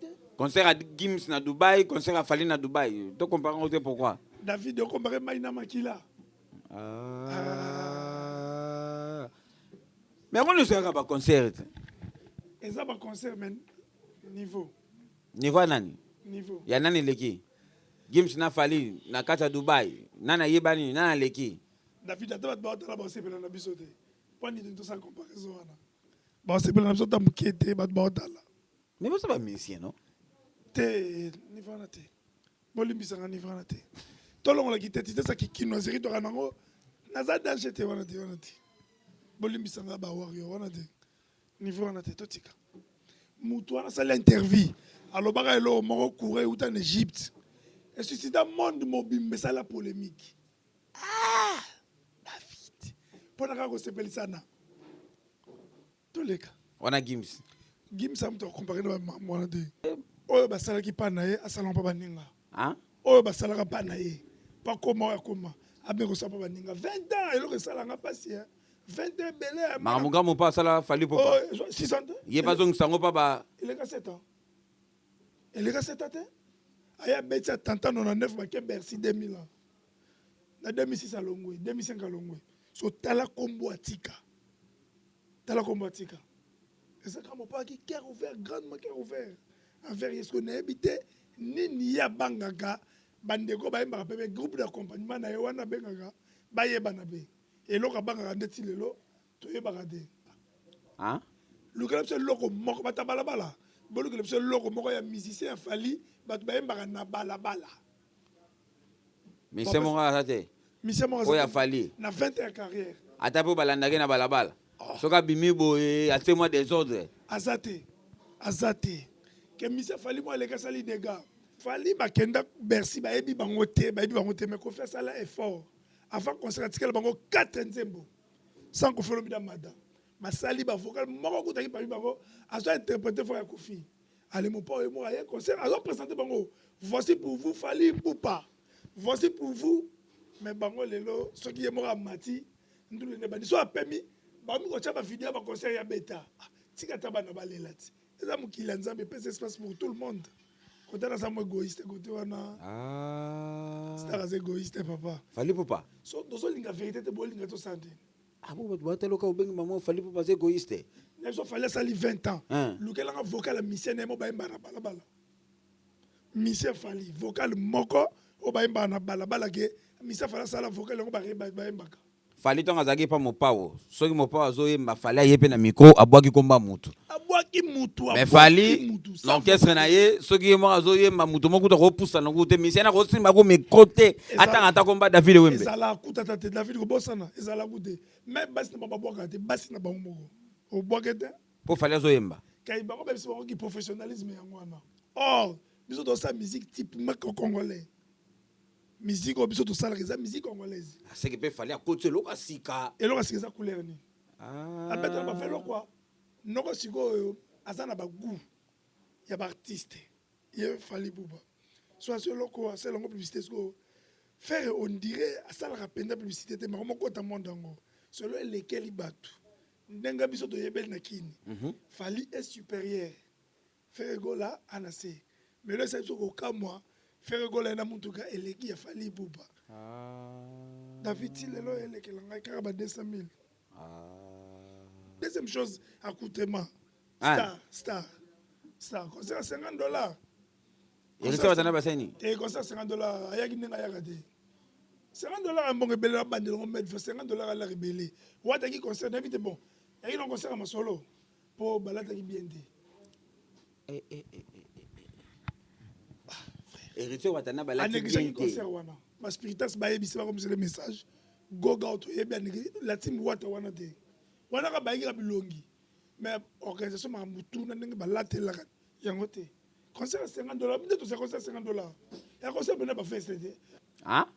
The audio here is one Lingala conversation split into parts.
Te. Concert ya Gims na Dubai, concert ya Fally na Dubai, to compare yango te pourquoi? David, okompare mai na makila. Ah. Mais yango nyonso kaka baconcert te. Eza baconcert, mais niveau. Niveau ya nani? Niveau. Ya nani eleki? Gims na Fally na kati ya Dubai, nani ayebani, nani aleki? David, ata bato baotala, baosepela na biso te. Mpo nini tosala comparaison wana? Baosepela na biso ata moke te, bato baotala. Mais boza bamusicien, non? Te, niveau wana te. Bolimbisanga, niveau wana te. Tolongolaki te, titesaki kinoiserie toka nango. Naza danger te, wana te, wana te. Bolimbisanga, bawario wana te, niveau wana te. Totika mutu wana asali interview, alobaka eloko moko, courant euta na Égypte, esuscita monde mobimba, esala polémique. Ah, David, mpona kaka kosepelisana, toleka. Wana Gims. Gims amutu akompare na bamambo wana te. Oyo basalaki mpa na ye, asalaka mpa baninga. Hein? Oyo basalaka mpa na ye, mpo akoma oyo akoma, abe kosala mpa baninga 20 ans. Eloko esalanga mpasi, 20 ans ebele. Makambo ngambo mpo asala Fally Ipupa. Oh, 6 ans te. Ye mpe azongisa yango mpa ba. Eleka 7 ans, eleka 7 ans te. Aya abeti atanta 99, bake Bercy 2000 ans. Na 2006 alongwe, 2005 alongwe. So tala kombo atika, tala kombo atika. Ezaka mopaki cœur ouvert, grandement cœur ouvert envers ye. Soki nayebi te nini ye abangaka, bandeko bayembaka mpe groupe d'accompagnement na ye wana abengaka bayebana mpe. Eloko abangaka ndeti lelo toyebaka te. Hein? Lukela biso eloko moko, bato ya balabala, bolukela biso eloko moko ya musicien ya Fally, bato bayembaka na balabala. Musicien moko aza te. Musicien moko. Oyo ya Fally. Na 20 ans ya carrière. Ata mpo balandaki na balabala, soki abimi boye, atie mwa désordre. Aza te, aza te. Ke musicien Fally moko aleki asali dégâts. Fally bakenda Bercy, bayebi bango te, bayebi bango te. Mais Kofi asala effort avant concert, atikala bango 4 nzembo sans Kofi Olomide. Amada basali bavocal moko akutaki parmi bango, azo interpréter voix ya Kofi. Ale mopa oyo moko aye concert, azo présenter bango: "Voici pour vous Fally Ipupa, voici pour vous." Mais bango lelo, soki ye moko amati ndulu nde bandi so apemi, bakomi kotya bavideo ya baconcert ya beta. Ah, tika ata bana balela ti. Eza mokili ya Nzambe, epesa espace pour tout le monde. Kote naza mo égoïste kote wana. Ah. Star aza égoïste, papa. Fally Ipupa. So tozolinga vérité te, bolinga tosala ndenge. Ah bon, bato bataloka obengi mama Fally Ipupa aza égoïste. Na biso Fally asali 20 ans. Hein. Lukelanga vocal ya musicien na ye mo bayembaka na balabala. Musicien Fally, vocal moko oyo bayembaka na balabala, ke musicien Fally asala vocal yango, bayembaka. Fally ntango azalaki mpa Mopao, soki Mopao azoyemba, Fally aye mpe na micro, abwaki komba mutu. Abwaki mutu. Mais Abwaki Fally mutu. Na orchestre na ye, soki ye moko azoyemba, mutu moko kuta kopusana kutu te, musicien akosimba ko micro te, atanga ata komba David Wembe. Ezala kutata te, David, kobosana ezala ku te. Mais basi na bango babwakaka te, basi na bango moko obwake te. Mpo Fally azoyemba. Kai bango bayebisi bango ki professionnalisme yango wana. Or biso tosala musique typiquement congolais. Musique oyo biso tosalaka eza musique congolaise. Aseki mpe Fally akoti eloko ya sika. Eloko ya sika eza couleur nini? Ah. Abetaka bafelo kwa noko. Sikoyo aza na bagout ya baartiste, ye Fally Ipupa. So azwi eloko, asala yango publicité. Sikoyo Ferre, on dirait asalaka mpenza publicité te. Mako mokota monde yango solo elekeli bato ndenge biso toyebeli na kini. Fally est supérieur, Ferre Gola ana se. Mais lo esali biso kokamwa, Ferre Gola ye na mutuka eleki ya Fally Ipupa. Ah. David, ti lelo elekela ngai kaka ba 200 000. Ah. Deuxième chose, accoutrement. Ah. Star, star, star, concert ya 50 $. Héritier bazana basani. Te, concert 50 $, ayaki ndenge ayaka te. 50 $ ya mbongo ebele, abandela ngo mètre 50 $ alaka ebele. Wataki concert, nayebi te. Bon, ayaki na concert ya masolo mpo balataki bien te. Eh, eh, eh, eh, eh. Héritier Watana balati bien Anégligeaki te. Concert wana, baspiritas bayebisi, bakomisele message goga oyo toyebi la team Wata wana te. Wana kaka bayaki ka bilongi, mais organisation, makambo tuna ndenge balatelaka yango te. Concert ya 50 $, nde tozala concert ya 50 $ ya concert mpena bafeste te. Ah?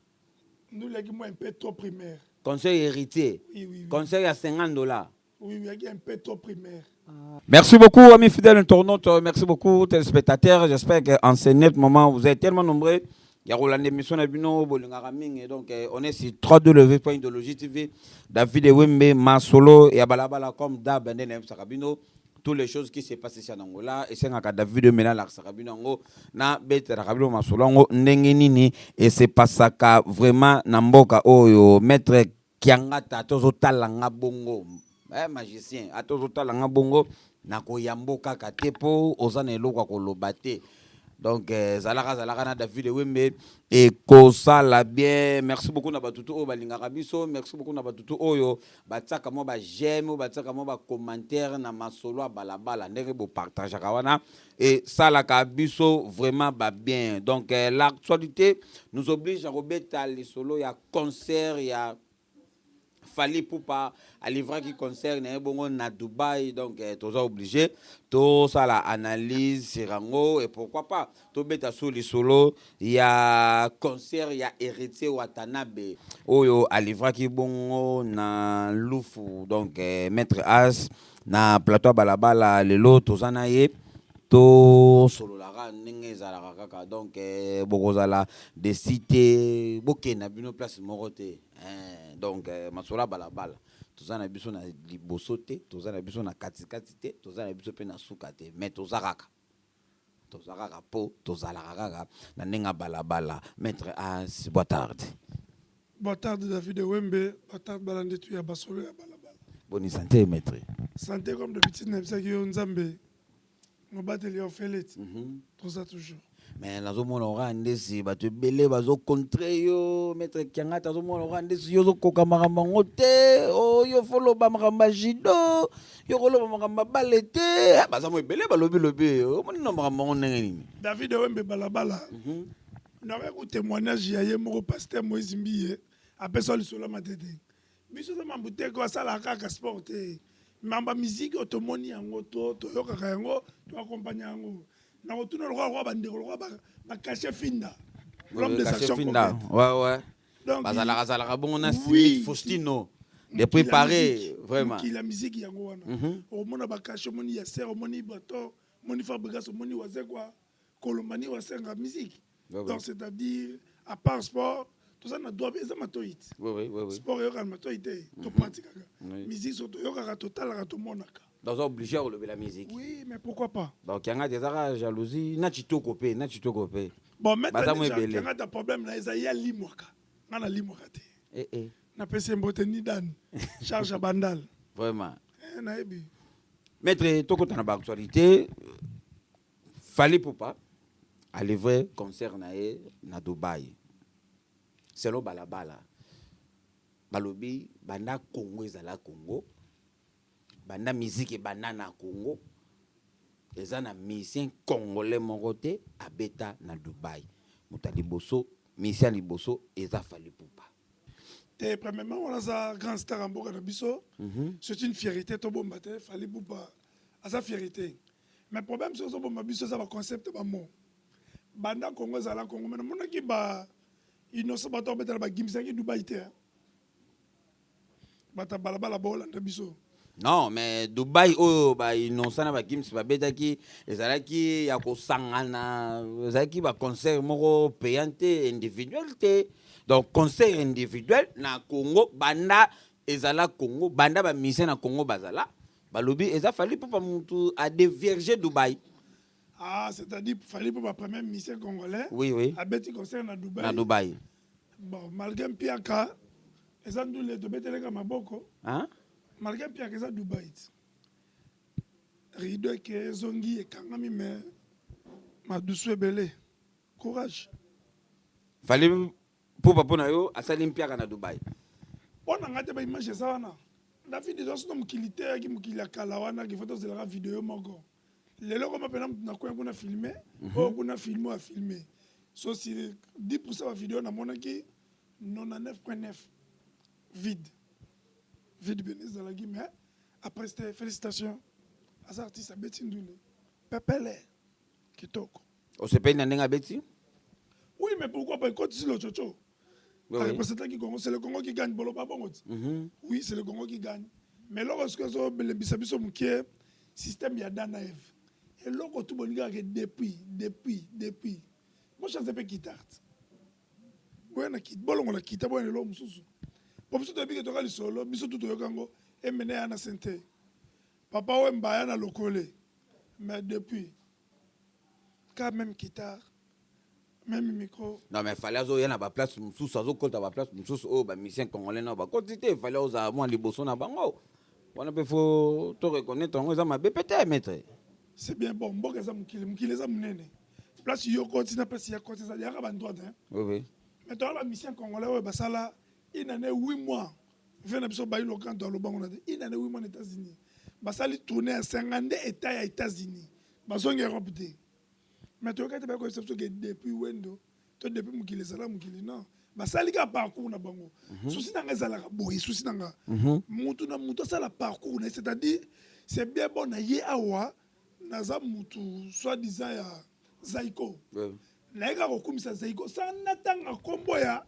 Ndulaki mwa un peu trop primaire. Concert Héritier. Oui. Concert ya 50 $. Oui, yaki un peu trop primaire. Merci beaucoup, amis fidèles internautes. Merci beaucoup, téléspectateurs. J'espère qu'en ce net moment, vous êtes tellement nombreux. Il y a Roland émission na bino, bolingaka mingi. Donc, on est sur 3W.idéologie TV. David Wembe, Masolo, et Abalabala comme d'hab, ndenge nayebisaka bino. Toutes les choses qui se passent ici en Angola, esengaka David Mena alakisaka bino yango, na betelaka bino masolo yango ndenge nini esepasaka vraiment na mboka oyo. Maître Kiangata, tozotala nga bongo, magicien, ata ozotala nga bongo, nakoyambo kaka te mpo oza na eloko ya koloba te. Donc zalaka zalaka na David Wembe, ekosala bien. Merci beaucoup na batutu oyo balingaka biso. Merci beaucoup na batutu oyo batiaka mwa baj'aime, oyo batiaka mwa bacommentaire na masolo ya balabala. Ndenge bopartageaka wana esalaka biso vraiment babien. Donc l'actualité nous oblige à kobeta lisolo ya concert ya Fally Ipupa. Alivraki concert na ye bongo na Dubai. Donc toza obligé tosala analyse sur yango et pourquoi pas tobeta so lisolo ya concert ya Héritier Watanabe oyo alivraki bongo na Lufu. Donc Maître As na plateau ya balabala lelo, toza na ye, tosololaka ndenge ezalaka kaka. Donc bokozala déçus te, bokenda bino place moko te. Donc masolo ya balabala, toza na biso na liboso te, toza na biso na katikati te, toza na biso mpe na suka te, mais toza kaka, toza kaka mpo tozalaka kaka na ndenge ya balabala. Maître As, boa tarde. Boa tarde, David Wembe. Boa tarde, balandi tu ya basolo ya balabala. Boni santé, maître? Santé comme d'habitude, nayebisaki yo, Nzambe mobateli ya ofele ti toza toujours. Mais nazomona oka ndesi bato ebele bazocontre yo. Maître Kiangata, azomona oka ndesi yo ozokoka makambo yango te. Oyo foloba makambo ya judo, yo koloba makambo ya bale te. Baza mo ebele balobilobi. Omoni na makambo yango ndenge nini? David Wembe, balabala, nakoki témoignage ya ye moko pasteur Moïse Mbiye apesa lisolo ya matete. Biso eza mambo te ko asalaka kaka sport te. Mambo ya musique oyo tomoni yango, to toyokaka yango, toaccompagne yango. Na kotuna lokola lokola bandeko lokola bacachet Finda, l'homme des actions Finda. Concrètes. Ouais. Donc bazalaka zalaka bongo na Oui. Simit Faustino de préparer vraiment. Mokili ya musique yango wana. Omona bacachet, omoni Yaser, omoni Bato, omoni Fabregas, omoni Wazekwa, Kolombani, Wasenga musique. Donc c'est-à-dire, à part sport, toza na droit, eza matoi ti. Sport eyokaka matoi te, topratikaka. Musique so toyokaka, totalaka, tomonaka. Donc oza obligé ya kolobela musique. Oui, mais pourquoi pas? Donc yanga te ezaka jalousie na kitoko mpe na kitoko mpe. Bon, maître. Baza mo ebele. Yanga ta problème na eza ye alimwaka, nga nalimwaka te. Eh, eh. Napesi ye mbote ni dan charge ya Bandal. Vraiment. Nayebi. Maître, tokota na baactualité. Fally Ipupa alivre concert na ye na Dubai. Selo balabala balobi banda Congo ezala Congo, banda musique ebanda na Congo, eza na musicien congolais moko te abeta na Dubai. Moto ya liboso, musicien ya liboso eza Fally Ipupa. Te, premièrement, wana aza grand star ya mboka na biso. C'est une fierté, tobomba te, Fally Ipupa aza fierté. Mais problème soki ozobomba biso eza baconcept, bamo banda Congo ezala Congo. Mais namonaki ba Innocent, bato babetala, bagimisaki Dubai te. Bato ya balabala baolanda biso. Non, mais Dubai oyo baInnocent na baGims babetaki ezalaki ya kosangana, ezalaki baconcert moko payant te, individuel te. Donc concert individuel na Congo, banda ezala Congo, banda bamusicien na Congo bazala, balobi eza Fally Ipupa mutu adévierge Dubai. Ah, c'est-à-dire Fally Ipupa premier musicien congolais abeti concert na Dubai. Na Dubai. Bon, malgré mpiaka eza ndule, tobeteleka maboko. Hein? Malgré mpiaka eza Dubai ti rideau eke ezongi ekangami, mais madusu ebele, courage. Fally Ipupa mpo na yo asali mpiaka na Dubai? Mpo na ngai te. Baimage eza wana, David. Eza sono mokili te, yaki mokili ya kala wana kifo tozelaka video moko. Lelo koma mpena motu nakoya kuna filme oyo, kuna filme oyo afilme. So si 10 bavideo namonaki, 99.9 vide vide bene ezalaki. Mais après, c'était félicitation, aza artiste, abeti ndule pepele kitoko. Osepeli na ndenge abeti? Oui, mais pourquoi pas? Ekotisi lochocho. Arepresentaki Congo, c'est le Congo qui gagne. Boloba bongo ti. Oui, c'est le Congo qui gagne. Mais eloko soki ezobelembisa biso mokie, système ya Adam na Eve. Eloko tu bolingi kaka depuis depuis depuis bochange mpe guitare te, boya na bolongola kita, boya na eloko mosusu, po biso toyebi ke toka lisolo, biso tu toyoka yango emene ya na sente. Papa Wemba aya na lokole, mais depuis ka même guitare, même micro. Non, mais Fally azoya na baplace mosusu, azokota baplace mosusu oyo bamusicien congolais nao bakoti te. Fally ozala mwa liboso na bango wana mpe, faut to reconnaître yango, eza mabe pe te, maître. C'est bien bon. Mboka eza mokili, mokili eza monene. Place yo koti na place ya koti, eza yaka bandroit. Oui oui. Mais toza bamusicien congolais oyo basala une année 8 mois ve na biso, bayi lokanto alobango na te, une année 8 mois na États-Unis, basali tournée ya 52 état ya États-Unis, bazongi Europe te. Mais toyoka te bakoyebisa biso ke depuis Wendo to depuis mokili ezala mokili. Non, basali kaka parcours na bango. Souci na nga ezalaka boye, souci na nga, mutu na mutu asala parcours na ye. C'est-à-dire, c'est bien bon na ye awa, naza mutu soi-disant ya Zaiko, naye kaka kokumisa Zaiko sa natanga nkombo ya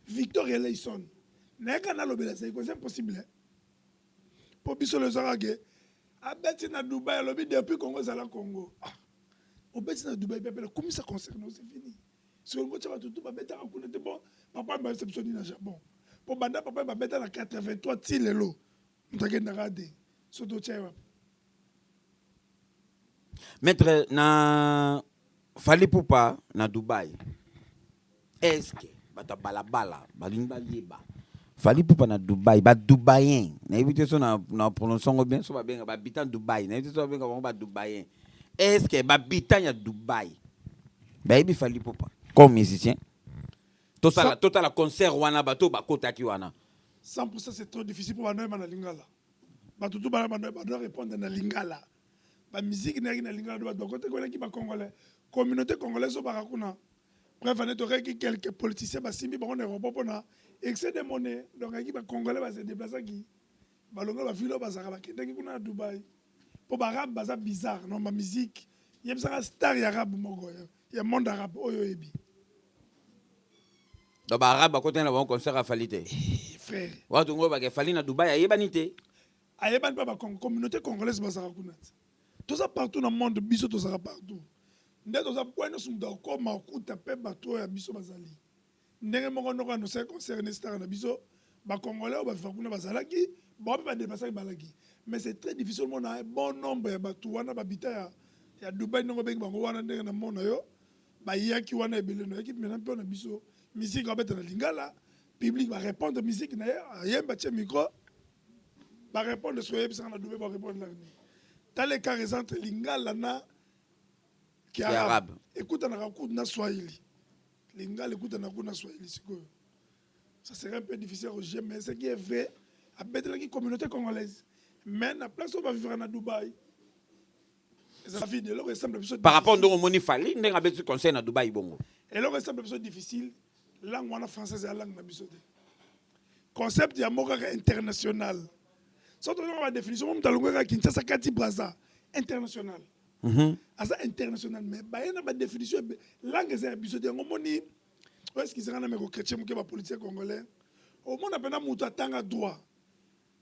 Victor Eleison, naye kaka nalobela Zaiko. C'est impossible, mpo biso lo ezalaka ke abeti na Dubai, alobi depuis Congo ezala Congo. Ah, obeti na Dubai, pepele kumisa concert no, c'est fini. Soki ngo tia bato tu babetaka kuna te. Bon, papa bayebisa biso nini na Japon? Mpo banda papa babeta na 83 ti lelo, moto akendaka te. So totia ye wapi? Maître, na Fally Ipupa na Dubai, est ce que bato ya balabala balingi bayeba Fally Ipupa na Dubai, badubaïen, nayebi te so na prononce yango bien, so babenga bahabitant Dubai, nayebi te so babenga bango badubaïen, est ce que bahabitant ya Dubai bayebi Fally Ipupa comme musicien? Tosala totala concert wana, bato bakotaki wana. 100%, c'est trop difficile mpo banoyeba na lingala. Bato tu bano répondre na lingala, bamusike nayaki na lingala, do bato bakotaki wanaki bacongolais, communauté congolaise oyo baka kuna. Bref, ane tokaki quelques politiciens basimbi bango na aéroport mpona excès de monnaie. Donc ayaki bacongolais base déplaçaki, balongo bavile oyo bazalaka, bakendaki kuna na Dubai, mpo baarabe baza bizarre. Non, bamusike, yebisaka star ya arabe moko ya monde arabe oyo oyebi. Donc baarabe bakotaki na bango concert ya Fally te? Frère. Watu ngo bake Fally na Dubai ayebani te. Ayebani mpe bacommunauté congolaise bazalaka kuna te. Toza partout na monde, biso tozalaka partout. Nde toza kwa nyonso, moto akoma okuta mpe bato oyo ya biso bazali ndenge moko. Ndoko annonce concert ne star na biso, bacongolais oyo baviva kuna bazalaki, bango mpe badepasaki, balaki. Mais c'est très difficile omona bon nombre ya bato wana babita ya Dubai ndenge obengi bango wana. Ndenge na mona yo, bayaki wana ebele, noyaki mpena mpe na biso musique abeta na lingala, public barépondre musique na ye, ayemba, tie micro, barépondre. Soki oyebisaka na Dubai, barépondre laki nini? Tala écart eza entre lingala na kiarabe, ekutanaka kutu na swahili. Lingala ekutanaka kutu na swahili. Sikoyo ça serait un peu difficile à gérer, mais ce qui est vrai, abetelaki communauté congolaise, mais na place oyo bavivre na Dubai, ezala vide. Eloko esemble biso par rapport ndenge omoni Fally, ndenge abeti concert na Dubai bongo. Eloko esemble biso difficile, langue wana française ya langue na biso te. Concept ya moko kaka international. So tozonga badéfinition mo, moto alongwaka Kinshasa, kati Braza, international. Aza international, mais baye na badéfinition, langue eza ya biso te. Yango moni oyo, excusez nga na meko chrétien moke, bapoliticien congolais, omona mpena moto atanga droit,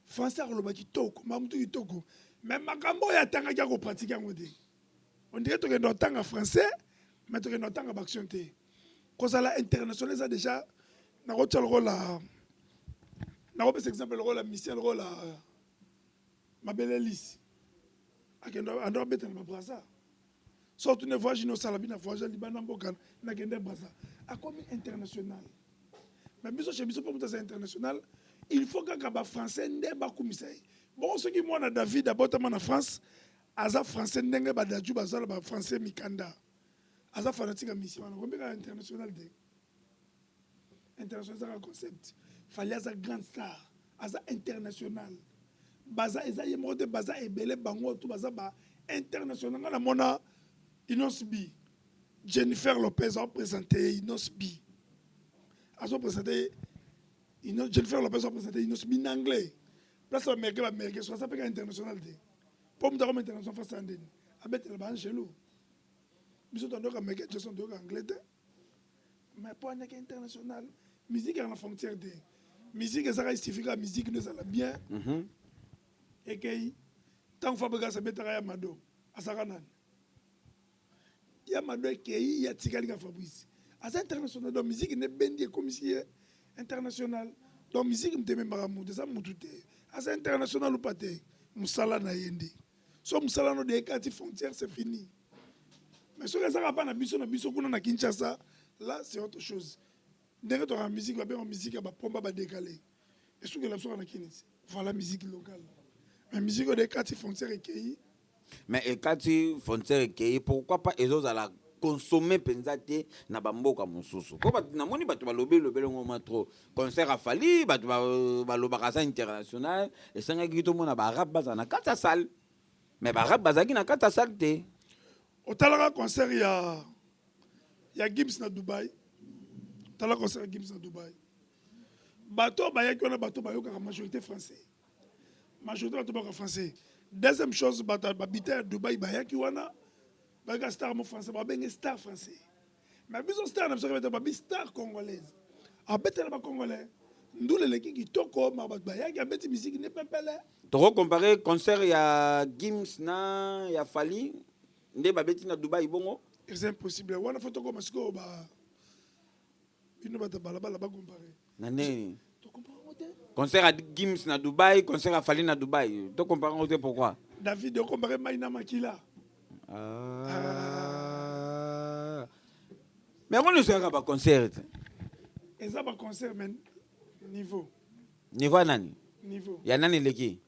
français akoloba kitoko, mamutu kitoko, mais makambo oyo atangaki akopratike yango te. On dirait tokende otanga français, mais tokende otanga baaction te. Kozala international eza déjà, nakotia lokola, nakopesa exemple lokola musicien lokola Mabele Lisi, akende ando abeta na babraza. So tune voyage no osala bina voyage libanda mboka, nakende Braza, akomi international. Mais biso, chez biso, mpo moto aza international, il faut kaka bafrançais nde bakumisa ye. Bongo soki mwana David abotama na France, aza français, ndenge badaju bazala bafrançais mikanda, aza fanatique ya mission wana, kombi kaka international te. International ezaka concept. Fally aza grande star, aza international. Baza, eza ye moko te, baza ebele, bango to baza ba international. Nga namona Innoss'B, Jennifer Lopez aoprésente ye Innoss'B, azoprésente Jennifer Lopez, aoprésente Innoss'B na anglais, place baaméricain, baaméricain. So aza mpe ka international te, mpo moto akoma international face ya ndeni abetela baangelo. Biso tondoka Michael Jackson, toyoka anglais te, mais mpo anyaki international. Musique yaka na frontière te. Musique ezaka, il suffit kaka musique no ezala bien. Ekei ntango Fabregas abetaka ya Mado, azalaka nani ya Mado, ekei, ye atikali ka Fabrice, aza international. Donc musique nde bendi ekomisi ye international. Donc musique moto emembaka moto, eza motu te aza international upa te, mosala na ye nde. So mosala no de ekati frontière, c'est fini. Mais soki ezaka mpa na biso, na biso kuna na Kinshasa, là c'est autre chose. Ndenge tokaka musique, babenga musique ya bapomba, badécalé, esukela biso kaka na Kini. Voilà, musique locale. Mais musique oyo de ekati frontière, ekei. Mais ekati frontière, ekei, pourquoi pas ezozala consommé mpenza te na bamboka mosusu? Mpo namoni bato balobi elobeli ngo mwa trop. Concert ya Fally, bato balobaka aza international, esengaki tomona baarabe bazala na kati ya salle, mais baarabe bazalaki na kati ya salle te. Otalaka concert ya Gims na Dubai? Tala concert ya Gims na Dubai, bato oyo bayaki wana, bato bayokaka majorité français, majorité bato bayokaka français. Deuxième chose, bato babita ya Dubai bayaki wana, bayaka star mo français, babenge star français. Mais biso star na biso kebeta, babi star congolaise, abetela bacongolais, ndula eleki kitoko. Ma bato bayaki, abeti misiki ne pepele. Tokocompare concert ya Gims na ya Fally nde babeti na Dubai bongo? Eza impossible wana. Fo tokoma sikoyo ba bino bato balabala bacompare. Na ndeni? Tocompare yango te. Concert ya Gims na Dubai, concert ya Fally na Dubai, tocompare yango te, pourquoi? David, ocompare mai na makila. Ah. Mais yango nyonso yaka baconcert te. Eza baconcert, mais niveau. Niveau ya nani? Niveau. Ya nani eleki?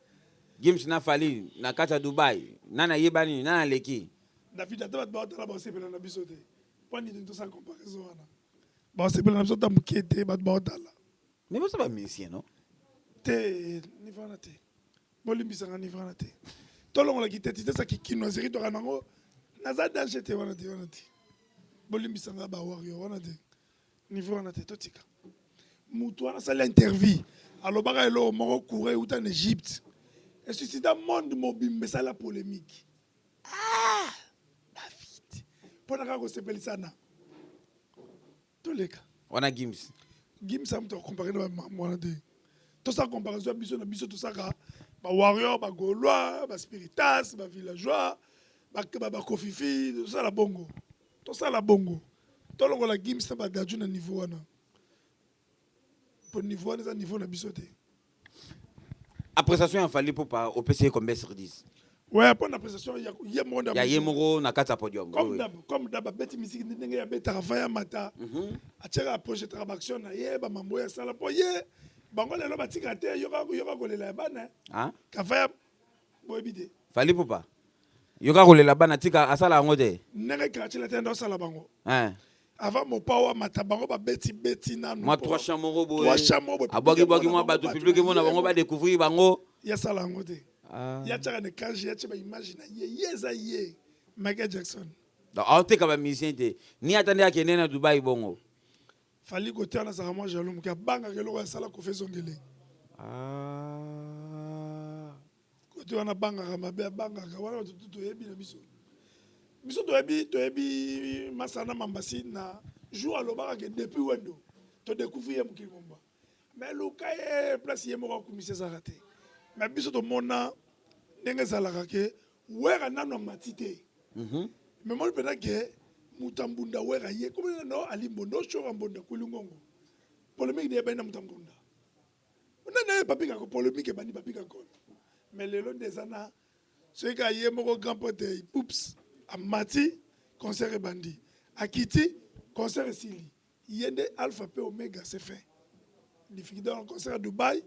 Gims na Fally na kati ya Dubai, nani ayebani, nani aleki? David, ata bato baotala, baosepela na biso te. Mpo nini tosala comparaison wana? Baosepela na biso ata moke te, bato baotala. Mais boza bamusicien, non? Te, niveau wana te. Bolimbisanga, niveau wana te. Tolongolaki te, titesaki kinoiserie toka nango, naza danger te. Wana te, wana te. Bolimbisanga, bawario wana te, niveau wana te. Totika mutu wana asali interview, alobaka eloko moko, courant euta na Égypte, esuscita monde mobimba, esala polémique. Ah, David, mpona kaka kosepelisana, toleka. Wana Gims. Gims amutu akompare na bamambo wana te. Tosala comparaison ya biso na biso, tosaka bawarrior, bagaulois, baspiritas, bavillageois, bakofifi. Tosala bongo, tosala bongo, tolongola Gims na badadju na niveau wana, po niveau wana eza niveau na biso te. Appréciation ya Fally Ipupa, opesi ye combien sur 10? Ouais, mpo na appréciation ya ye moko. Ya ye moko na kati ya podium. Comme d'hab, comme d'hab, abeti misiki ndenge abetaka. Va ya mata, atiaka, aprojetaka baaction na ye, bamambo oyo asala mpo ye. Bango lelo batika te, yoka, yoka kolela ya bana. Ah? Kava ya boyebi te. Fally Ipupa, yoka kolela bana, tika asala yango te. Ndenge Quartier Latin nde osala bango. Hein. Avant mopao amata, bango babeti beti nanu. Mwa trois chants moko boye. Trois chants moko boye. Abwaki-bwaki mwa bato, public mona bango, badécouvrir bango. Ye asala yango te. Ah. Ye atiaka na écran, ye atie baimage na ye. Ye eza ye Michael Jackson. Donc aoteka bamusicien te, ni ata nde akende na Dubai bongo. Fally kote wana azalaka mwa jaloux moke, abangaka eloko asala Kofi ezongele. Ah. Kote wana abangaka mabe, abangaka wana. Bato tu toyebi na biso, biso toyebi, toyebi Masana Mambasi na jour alobaka ke depuis Wendo todécouvrir ye mokili momba. Mais luka ye place ye moko akumisi, ezalaka te. Mais biso tomona ndenge ezalaka ke Wera nano amati te. Mais moni mpenza ke moto ya mbunda Wera ye komi nano ali mbonda oshora mbonda kulingongo, polémique de ebandi na moto ya mbunda nani aye papi kako, polémique ebandi papi kakolo. Mais lelo nde eza na soki kaka ye moko grand pote Pups amati, concert ebandi, akiti, concert esili. Ye nde alpha mpe omega, c'est fait. Difficulté dans concert ya Dubai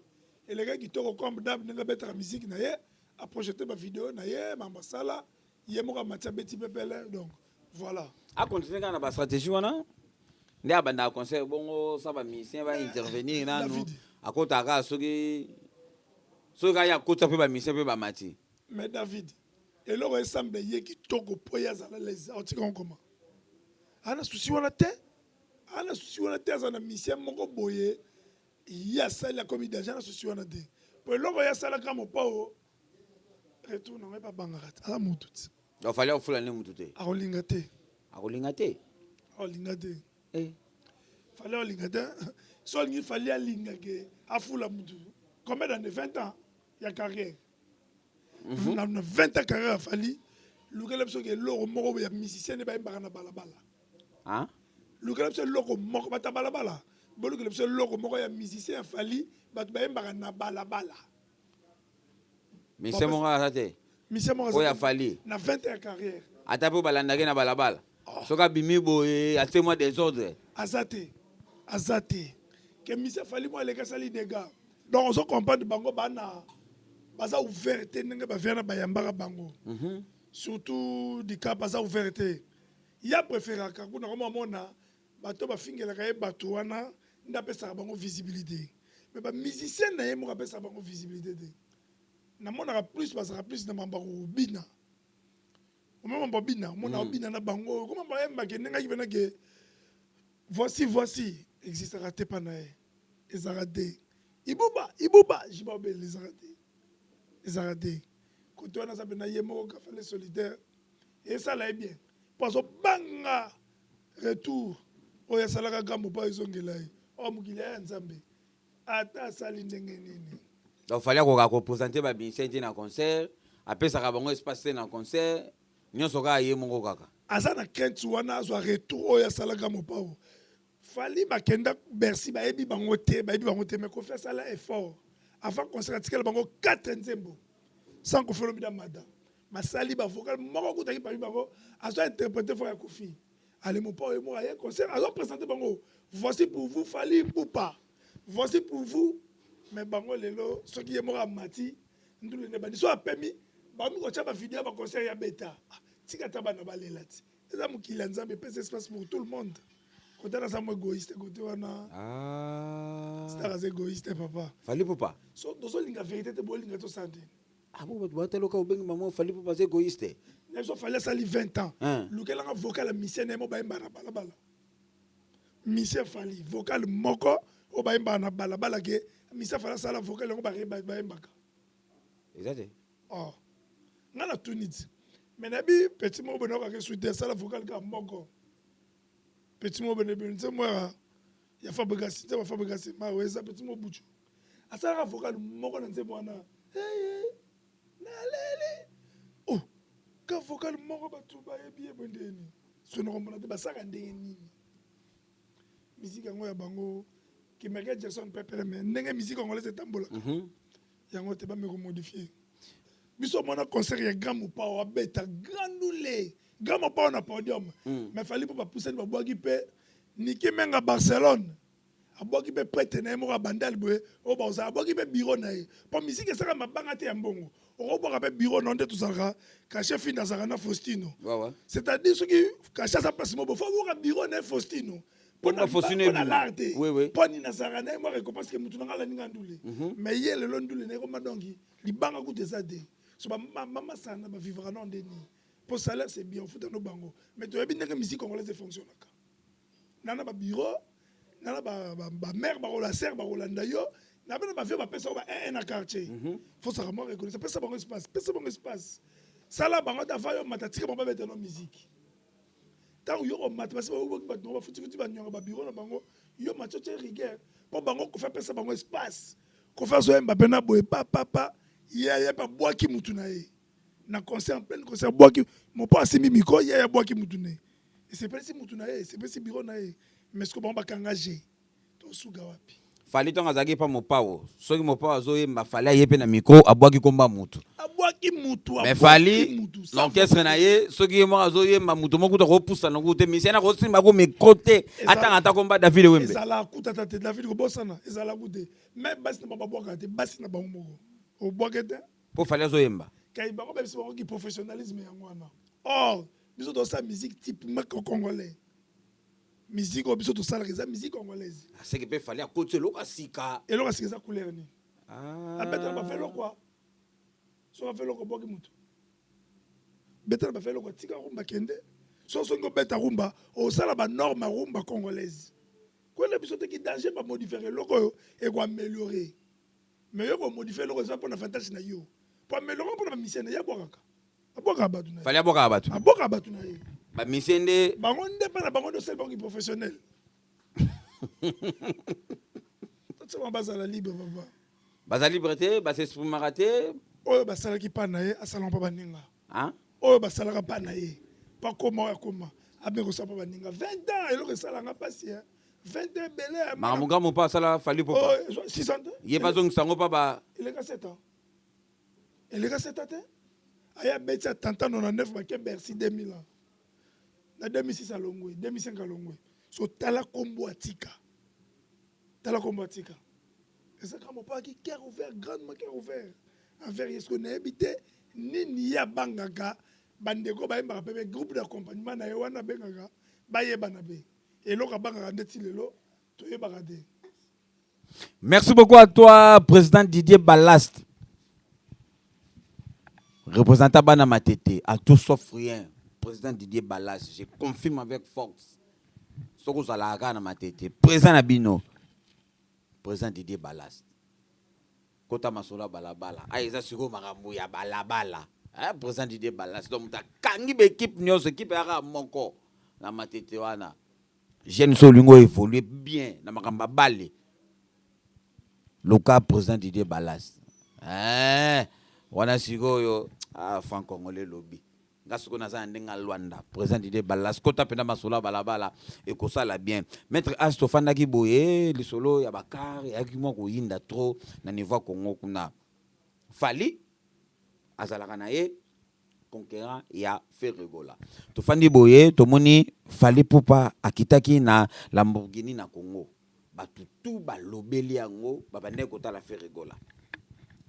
elekaki kitoko comme d'hab, ndenge abetaka musique na ye, aprojeté bavideo na ye, mambo asala ye moko, amati, abeti pepele. Donc voilà. Acontinue kaka na bastratégie wana nde abandaka concert bongo, sa bamusicien baintervenir nanu. David. Akotaka kaka soki kaka ye akota mpe bamusicien mpe bamati. Mais David, eloko esemble ye kitoko mpo ye azala lese, aotika nkoma ana susi wana te, ana susi wana te. Aza na musicien moko boye, ye asali, akomi danger na susi wana te, po eloko ye asalaka mopao, retour nango ye babangaka te, aza motu ti. Donc Fally akofula nde mutu te? Akolinga te. Akolinga te? Akolinga te. Eh. Fally akolinga te. So alingi, Fally alingake afula mutu combien d'années? 20 ans ya carrière. Na 20 ans carrière ya Fally, lukela biso ke eloko moko ya musicien nde bayembaka na balabala. Ah? Lukela biso eloko moko, bato ya balabala, bolukela biso eloko moko ya musicien ya Fally bato bayembaka na balabala. Musicien moko aza te. Musicien moko Oyo afali. Na 20 ans ya carrière. Ata mpe balandaki na balabala. Oh. Soki abimi boye atie mwa desordre. Aza te. Aza te. Ke musicien Fally mwa aleki asali dégâts. Donc ozo comprendre bango bana baza ouvert te ndenge ba viana bayambaka bango. Surtout Dicap aza ouvert te. Ya préféraka kuna koma mona bato bafingelaka ye bato wana nde apesaka bango visibilité. Mais ba musicien na ye moko apesaka bango visibilité te. Namonaka plus bazalaka plus na mambo ya kobina. Omona mambo ya bina, omona obina na bango, koma bayembaka ndenge pena ke voici voici existaka te pa na ye. Ezalaka te. Ibuba, ibuba, jiba obele ezalaka te. Ezalaka te. Kote wana aza pena ye moko kafale solitaire. Esala ye bien. Po azobanga retour oyo asalaka gambo mpo ezongela ye. O mokili ya Nzambe. Ata asali ndenge nini. Donc Fally akoka ko presenter ba musiciens te na concert, apesaka bango espace te na concert, nyonso kaka ye moko kaka. Aza na crainte wana azwa retour oyo asalaka mopao. Fally bakenda Bercy bayebi bango te, bayebi bango te mais Koffi asala effort. Avant concert atikala bango 4 nzembo. Sans Koffi Olomide Mada. Basali ba vocal moko kutaki parmi bango azo interpréter voix ya Koffi. Allez mopao ye moko aye concert azo présenter bango. Voici pour vous Fally Ipupa. Voici pour vous mais bango lelo soki ye moko amati ndulu nde bandi so apemi bakomi kotia ba video ya ba concert ya beta. Ah, tika ata bana balela ti. Eza mokili ya Nzambe epesa espace pour tout le monde. Kote wana aza mo égoïste kote wana. Ah. Star aza égoïste papa. Fally Ipupa. So tozolinga vérité te bolinga tosala ndeni. Ah bon bato bataloka obengi mama Fally Ipupa aza égoïste. Na biso Fally asali 20 ans. Hein. Lukelanga vocal ya musicien na ye mo bayemba na balabala. Musicien Fally vocal moko oyo bayembaka na balabala ke musicien Fally asala vocal yango bayembaka. Eza te. Oh. Nga na tuni ti. Mais nayebi petit moko boye nakokaka esu te asala vocal kaka moko. Petit moko boye nayebi nzembo ya ya Fabregas, nzembo ya Fabregas mawe eza petit moko butu. Asalaka vocal moko na nzembo wana. Hey, hey, naleli. Oh, ka vocal moko bato bayebi ye boye ndenge nini. Soki nakomona te basalaka ndenge nini. Musique yango ya bango ke Michael Jackson pepele mais ndenge musique congolaise etambolaka. Yango te bameko modifier. Biso omona concert ya Grand Mopao abeta grand ndule. Grand Mopao na podium. Mais Fally mpo bapusani babwaki mpe Niki Menga Barcelone. Abwaki mpe prêtre na ye moko abandal boye oyo bakozala abwaki mpe bureau na ye. Mpo musique esaka mabanga te ya mbongo. Okobwaka mpe bureau na yo nde tozalaka cachet Finda azalaka na Faustino. Ouais, ouais. C'est-à-dire soki cachet aza place moko faut abwaka bureau na ye Faustino. Mpona Faustino Mpona ebima. l'art te. Oui, oui. Mpo nini azalaka na ye mwa récompense ke mutu na nga alandi nga ndule. Mais ye lelo ndule na ye koma donc libanga kutu eza te. So bamasana bavivaka nao nde nini. Mpo salaire c'est bien ofuta no bango. Mais toyebi ndenge musique congolaise efonctionnaka. Na ba bureau, na ba mère bakola sœur bakolanda yo, na bana ba vieux bapesa ba 1 na quartier. Faut saka mwa reconnaissance, pesa bango espace, pesa bango espace. Sala bango ta va yo mata tika bango babeta no musique. Ntango yo komata basi baboki bato bango bafutifuti banyonga babiro na bango yo mati otie rigueur mpo bango Koffi apesa bango espace. Koffi azoyemba mpe na boye papapa ye aye mpe abwaki mutu na ye na concert en pleine concert abwaki mopo asimbi micro ye abwaki mutu na ye esepelisi mutu na ye esepelisi bureau na ye mais siko bango bakanga g tosuka wapi. Fally ntango azalaki pa Mopao, soki Mopao azoyemba Fally aye mpe na micro abwaki komba mutu. Abwaki mutu. Mais Fally na orchestre na ye soki ye moko azoyemba mutu moko kuta kopusana kutu te musicien akosimba ko micro te atanga ata komba David Wembe. Ezala kuta te David kobosana ezala kuta te mais basi na bango babwaka te basi na bango moko obwake te. Po Fally azoyemba. Kai bango bayebisi bango ki professionnalisme yango wana. Or biso tosala musique typiquement congolais. Musique oyo biso tosalaka eza musique congolaise. Aseke mpe Fally akoti eloko ya sika. Eloko ya sika eza couleur nini? Abetala bafe eloko soki afe eloko obwaki mutu. Betala bafe eloko tika rumba kende. So soki obeta rumba osala ba norme ya rumba congolaise. Kwenda biso te ki danger ba modifier eloko oyo ekoaméliorer. Mais yo komodifier eloko eza mpona avantage na yo. Po améliorer mpona ba musicien na ye abwakaka. Abwakaka bato na ye. Fally abwakaka bato. Abwakaka bato na ye. Ba musicien nde bango nde mpa na bango nde osali bango ki professionnel. Totia bazala libre papa. Baza libre te, basexprimaka te. Oyo basalaki mpa na ye asalaka mpa baninga. Hein? Oyo basalaka mpa na ye mpo akoma oyo akoma abe kosala mpa baninga 20 ans eloko esalanga mpasi 20 ans ebele. Makambo ngambo mpo asala Fally Ipupa. 6 ans te. Ye bazongisa yango mpa ba eleka 7 ans. Eleka 7 ans te. Aya abeti attentat 99, bake Bercy 2000 ans. Na 2006 alongwe, 2005 alongwe. So tala kombo atika. Tala kombo atika. Ezaka mopaki cœur ouvert, grandement cœur ouvert. Envers ye, soki nayebi te nini ye abangaka. Bandeko bayembaka mpe groupe d'accompagnement na ye wana abengaka bayebana be. Eloko abangaka ndeti lelo toyebaka te. Merci beaucoup à toi, président Didier Ballast. Représentant Bana Matete, à tout sauf rien. Président Didier Ballast, je confirme avec force. Soko zalaka na Matete, président na bino. Président Didier Ballast. Kota masolo ya balabala. Ah, eza sikoyo makambo ya balabala. Hein, président Didier Ballast. Donc, kangi ba équipe nyonso, équipe yaka moko na Matete wana. Jeune so olingo évoluer bien na makambo ya bale. Luka président Didier Ballast. Eh, wana sikoyo, ah, franc congolais lobi. Nga sikoyo naza na ndenge ya Lwanda. Président Didier Ballast, kota mpena masolo ya balabala ekosala bien. Maître As, tofandaki boye, lisolo ya bacar eyaki mwa koyinda trop na niveau ya Congo kuna. Fally azalaka na ye conquérant ya Ferre Gola. Tofandi boye, tomoni Fally Ipupa akitaki na Lamborghini na Congo. Bato tu balobeli yango, babandaki kotala Ferre Gola.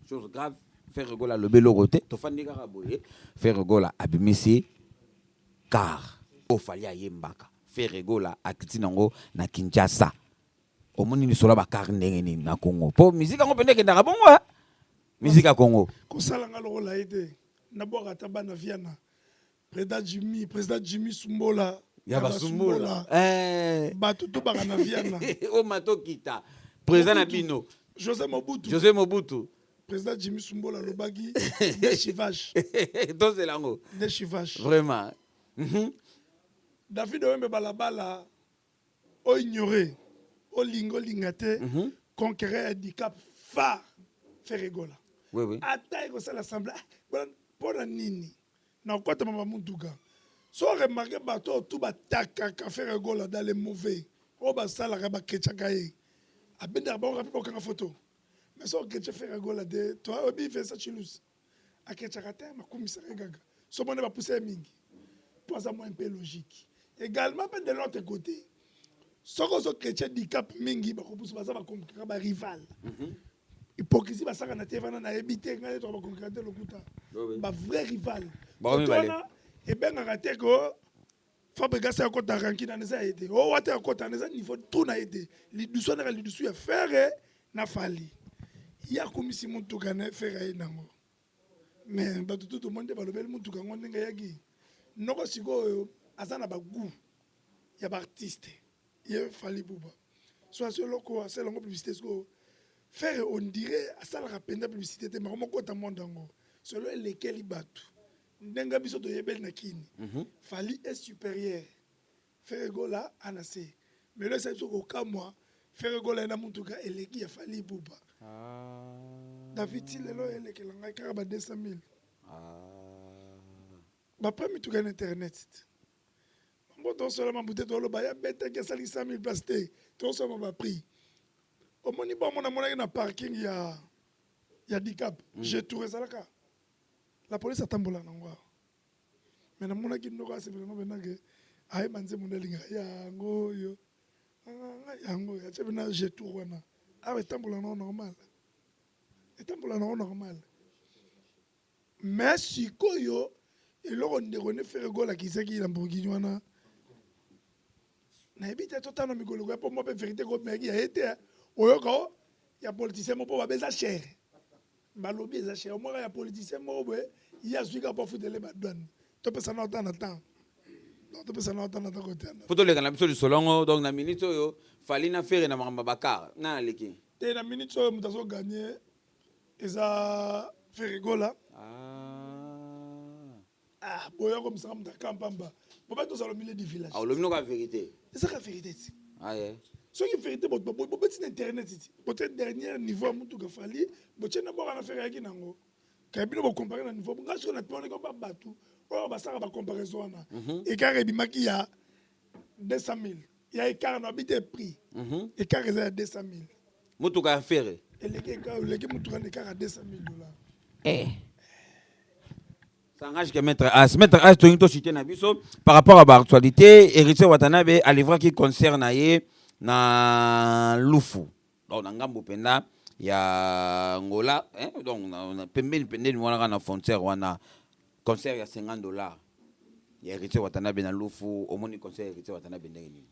Chose grave, Ferre Gola alobi eloko te. Tofandi kaka boye, Ferre Gola abimisi car oyo Fally ayembaka. Ferre Gola akiti nango na Kinshasa. Omoni lisolo ya bacar ndenge nini na Congo? Mpo musique yango mpenza ekendaka bongo, eh? Musique ya Congo. Kosalanga lokola ye te, nabwaka ata bana viana. Président Jimmy, président Jimmy Sumbola. Ya basumbola. Eh. Bato tobaka na viana. Oyo matokita président na bino. José Mobutu. José Mobutu. Président Jimmy Sumbola alobaki nde chivage. Tozela yango. Nde chivage. Vraiment. David Oyembe, balabala oignore, olinga olinga te, conquérant ya Dicap phare Ferre Gola. oui, oui. Ata ekosala semblant mpo na nini na kokɔta mama mutuka. So remarque, bato oyo tu batakaka Ferre Gola dans les mauvais, oyo basalaka bakechaka ye, abendaka bango rapide, bakokanga photo. Mais so okeche Ferre Gola te, to oyebi Vincent Chilus akechaka te, makumisaka ye kaka. So mone bapusa ye mingi mpo aza mwa mpe logique également. Mpe de l'autre côté, soki ozochrétien Dicap mingi, bakopusa baza baconcurrent, barival. Hypocrisie basaka na te wana, nayebi te ngai toka baconcurrent te, lokuta. Bavrai rival wana ebengaka te ko Fabregas akota ranki nana eza ye te, o wate akota na eza niveau tu na ye te. Lidusu wana lidusu ya Ferre na Fally. Ye akomisi motuka na Ferre aye nango, mais bato tu tomoni te balobeli motuka yango ndenge eyaki noko. Sikoyo aza na bagoût ya baartiste ye Fally Ipupa. So azwi eloko, asala yango publicité. Sikoyo Ferre, on dirait asalaka mpenza publicité te. Mako mokota monde yango solo elekeli bato ndenge biso toyebeli na kini. Fally est supérieur, Ferre Gola ana se melo esali biso kokamwa. Ferre Gola ye na mutuka eleki ya Fally Ipupa. David, ti lelo elekela ngai kaka ba 200 000. Bapres mituka na internet te, mbo tosola mambu te, toloba ya betaki asali 100 000 place te, tosola baprix. Omoni bongo namonaki na parking ya Dicap, Jetour ezalaka, la police atambola nango awa. Mais namonaki ndoko asepela ngo mpendake ayeba nzembo nde alingaka yango oyo, yango oyo atie mpena Jetour wana awa, etambola nango normal, etambola nango normal. Mais sikoyo eloko ndeko nde Ferre Gola akisaki Lamborghini wana, nayebi te. Totana mikolo koya mpo mwa mpe vérité komeki ya ye te. Oyoka o ya politicien moko mpo babe eza cher, balobi eza cher. Omwaka ya politicien moko boye, ye azwi kaka mpo afutele badouane. Topesa na temps na temps, donc topesa na temps na temps kote. Po toleka na biso lisolo yango. Donc na minute oyo, Fally na Ferre na makambo ya bacar, na aleki? Te, na minute oyo moto azoganye eza Ferre Gola. Ah, boyo akomisaka moto akampamba boba tozala au milieu du village. Ah, olobi noka vérité. Ezaka vérité ti. Ah, yeah. Soki vérité, bobeti na internet ti, botie dernier niveau ya mutuka Fally, botie na boka na Ferre ayaki nango, kaya bino bocompare na niveau. Nga soki naponaki ba bato oyo basalaka bacomparaison wana, écart ebimaki ya 200 000 ya écart na babi te prix. Écart eza ya 200 000. Motuka ya Ferre. Eleki, eleki mutuka na écart ya 200 000 dollars. Eh. Ça engage que Maître As. Maître As, toyingi tochuter na biso par rapport à baactualité. Héritier Watanabe alivraki concert na ye na Lufu, donc na ngambo mpenza ya Angola, hein? Donc na pembeni pembeni wana, kaka na frontière wana. Concert ya 50 $ ya Héritier Watanabe na Lufu. Omoni concert ya Héritier Watanabe ndenge nini?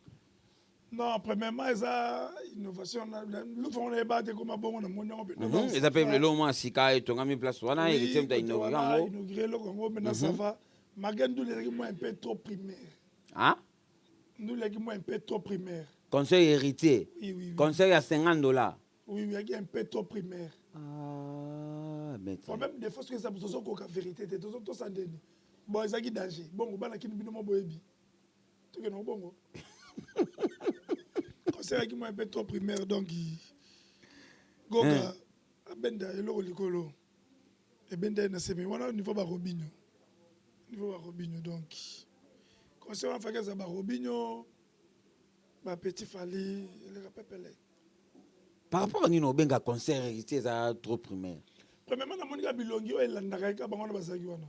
Non, premièrement, eza innovation. Lufu wana eyeba te koma bongo, namoni yango. Eza mpe lelo mwa sika etongami place wana. Héritier moto ainauguré yango. Inauguré eloko yango maintenant, ça va. Malgré ndule ezalaki mwa un peu trop primaire. Ah? Ndule ezalaki mwa un peu trop primaire. Concert Héritier? Oui. Concert ya 50 $? Oui, ezalaki un peu trop primaire. Ah, maître. Problème des fois, soki eza, tozokoka vérité te, tozotosa ndeni. Bon, ezalaki danger bongo. Bana kini, bino mo boyebi, tokende bongo. Concert ezalaki mwa un peu trop primaire. Donc Goga abenda eloko likolo, ebenda ye na seme wana, niveau baRobinho, niveau baRobinho. Donc concert wana faki eza baRobinho, bapetit Fally, eleka pepele. Par rapport à nini obenga concert Héritier eza trop primaire? Premièrement, namoni kaka bilongi oyo elandaka ye, kaka bango wana bazalaki wana.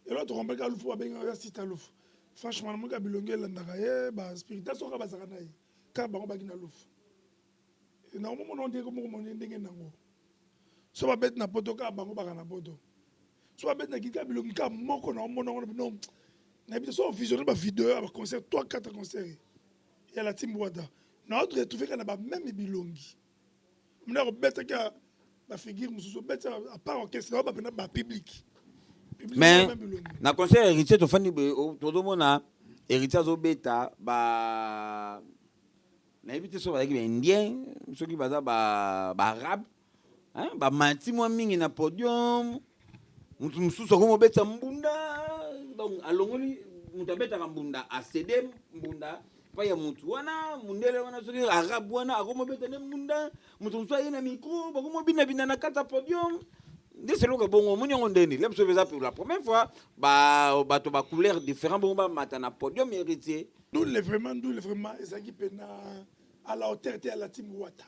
Eloko tokombaki kaka Lufu, babengaka sita Lufu. Franchement, namoni kaka bilongi oyo elandaka ye, baspiritas oyo kaka bazalaka na ye, kaka bango baki na Lufu. Nakomomona ndenge moko moni ndenge nango. So babeti na Poto, kaka bango baka na Poto. So babeti na kika, bilongi kaka moko na omona ngo. Non, nayebi te. So ovisionne bavideo ya baconcert, 3 4 concert ya la team Wata, na retrouve kaka na bameme bilongi. Mna kobetaki bafigure mosusu, obeti à part orchestre na bapena bapublic. Mais na concert Héritier, tofandi boye, tozomona Héritier azobeta ba, nayebi te soki bazalaki baindien, soki baza baarabe, bamati mwa mingi na podium. Motu mosusu akomi obetisa mbunda, donc alongoli moto abetaka mbunda, acéder mbunda epai ya motu wana, mundele wana, soki arabe wana, akomi obeta nde mbunda. Moto mosusu aye na micro, bakomi obinabina na kati ya podium. Nde seloko bongo, omoni yango ndeni le biso eza pour la première fois bato bacouleur différent bongo bamata na podium Héritier? Ndule vraiment, ndule vraiment ezalaki mpena à la hauteur te ya la team Wata,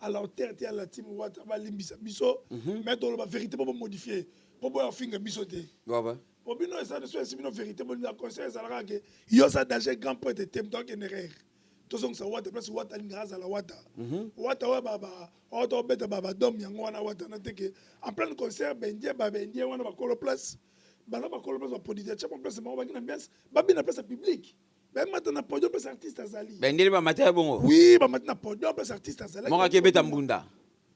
à la hauteur te ya la team Wata. Balimbisa biso, mais toloba vérité mpo bomodifie, mpo boya ofinga biso te. Po bino eza so esi bino vérité bolinga. Conseil ezalaka ke yo oza danger, grand prêtre te, moto akende erreur. Tozongisa Wata place Wata alingaka azala. Wata, Wata oyo wata obeta badome yango wana. Wata na te ke en plein concert, baindien, baindien wana bakolo place, baza bakolo place, baproducteur tia place bango, baki na ambiance, babina place ya public, bamata na podium place artiste azali. Baindeli bamata ya bongo? Oui, bamati na podium place artiste azali. Moko akebeta mbunda.